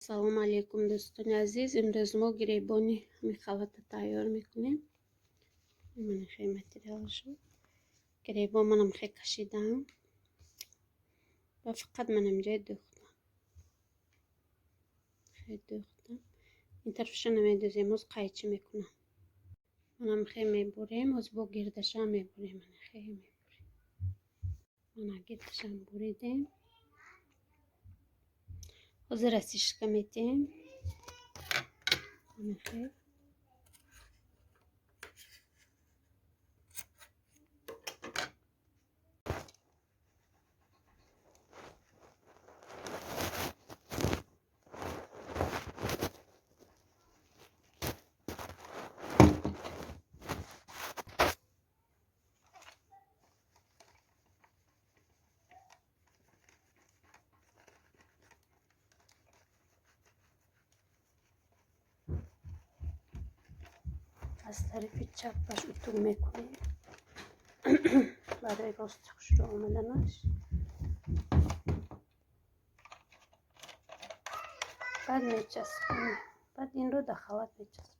Салому алейкум, дӯстони азиз. Имрӯз мо гиребони ҳамин халата тайёр мекунем. Мана хе материалшо. Гиребон манам хе кашидам ва фақат манам ҷои дӯхтам. Хе дӯхтам. Ин тарафша намедӯзем, ҳоз қайчи мекунам. Манам хе мебурем, ҳоз бо гирдашам мебурем. Мана хе мебурем. Мана гирдашам буридем. Ҳозир расишка метиҳем. Мана хе. Аз тарафи чапаш утюг мекунем барои рости хушрӯ омаданаш. Баъд мечаспонем. Баъд инро дар халат мечаспонем.